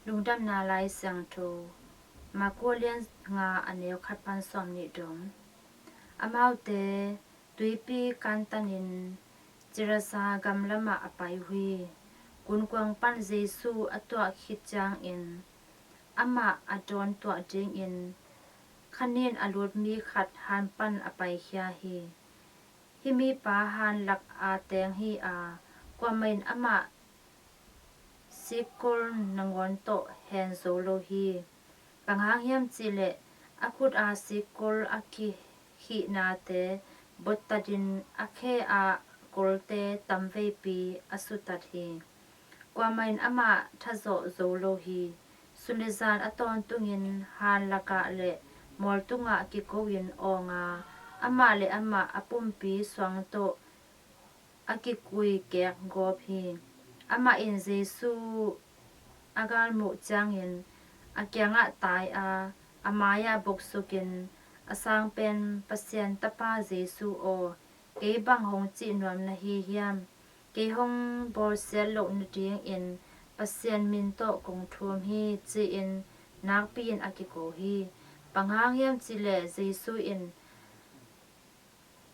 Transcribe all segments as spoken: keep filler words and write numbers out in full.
Lungdamna Lai Siangtho, Marku lian nga a neu khat pan sawm nih dong. Amaute tuipi kantanin Gerasa gam lamah a pai uh hi. Gunkuang pan Jesu a tuah khit ciangin amah a dawn tuah dingin khanin a lut mi khat han pan a paikhia hi. Hih mipa han lak a teng hi a, kuamah in amah sikkol nangawn tawh hen zo lo hi. Bang hang hiam cihleh a khut a sikkol a kihihnate bottatin a khe a kolte tamveipi a sutat hi. Kuamah in amah thazawh zo lo hi. Sun le zan a tawntungin han lakah le mual tungah kiko-in awng a, amah le amah a pumpi suang tawh a kikui kek gawp hi. Amah in Jesu a galmuh ciangin a kiangah tai a, a mai-ah boksukin, "A sangpen Pasian Tapa Jesu aw, kei bang hong cih nuam na hi hiam? Kei hong bawlsiat loh nadingin Pasian min tawh kong thum hi," ci-in nakpi-in a kiko hi. Bang hang hiam cihleh Jesu in,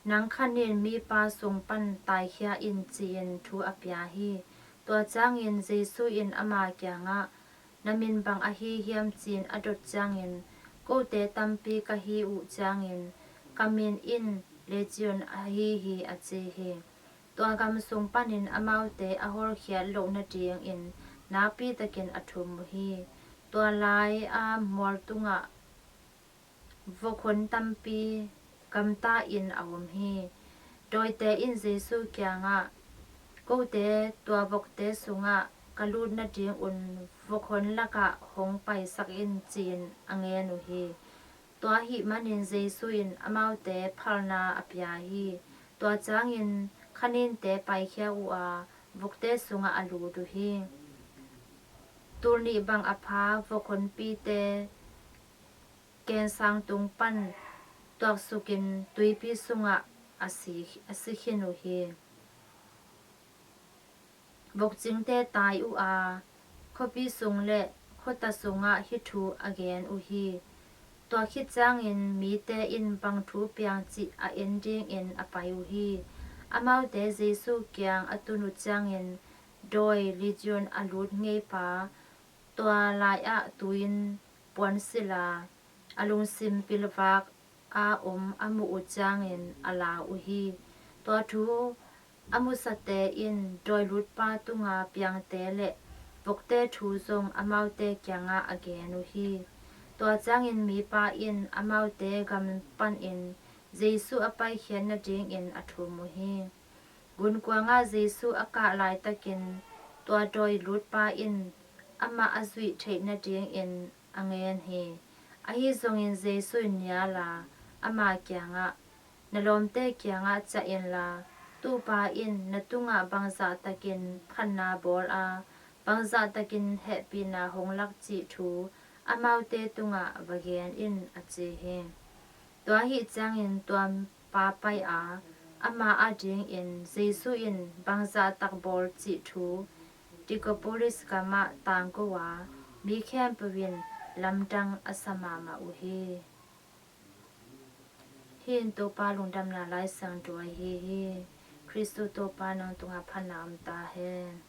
"Nang khanin mipa sung pan taikhia in," ci-in thu a pia hi. Tua ciangin Jesu in ama kiangah, "Na min bang ahi hiam?" ci-in a dot ciangin, "Kote tampi ka hi uh ciangin ka min in Legion ahi hi," a ci hi. Tua gam sung panin amaute a hawlkhiat loh nadingin nakpi takin a thum uh hi. Tua lai-a mual tungah vokhon tampi gamta-in a om hi. Dawite in Jesu kiangah, "Kote tua vokte sungah ka lut nadingun vokhon lakah hong paisak in," ci-in a ngen uh hi. Tua ahih manin Jesu in amaute phalna a pia hi. Tua ciangin khaninte paikhia uh a, vokte sungah a lut uh hi. Tul nih bang a pha vokhonpite kensang tung pan tuaksukin tuipi sungah a si, a si khin uh hi. Vokcingte tai uh a, khuapi sung le khuata sungah hih thu a gen uh hi. Tua khit ciangin mite in bang thu piang cih a en dingin a pai uh hi. Amaute Jesu kiang a tun uh ciangin dawi Legion a lut ngeipa tua lai-ah tu-in puan silh a, a lungsim pilvak a om a muh uh ciangin a lau uh hi. Tua thu a musate in dawi lutpa tunga piangte le vokte thu zong amaute kiangah a gen uh hi. Tua ciangin mipa in amaute gam panin Jesu a paikhiat nadingin a thum uh hi. Gunkuangah Jesu a kah laitakin tua dawi lutpa in amah a zuih theih nadingin a ngen hi. Ahi zongin Jesu in nial a, ama kiangah, "Na lawmte kiangah ciah inla, tupa in na tungah bangzahtakin phatna bawl a, bangzahtakin hehpihna hong lak cih thu amaute tungah va gen in," a ci hi. Tua ahih ciangin tua pa pai a, ama adingin Jesu in bangzahtak bawl cih thu Decapolis gamah tangko a, mi khempeuh in lamdang a sa mahmah uh hi. Hih in Topa lungdamna Lai Siangtho ahi hi. Khristu Topa nang tungah phatna om ta hen.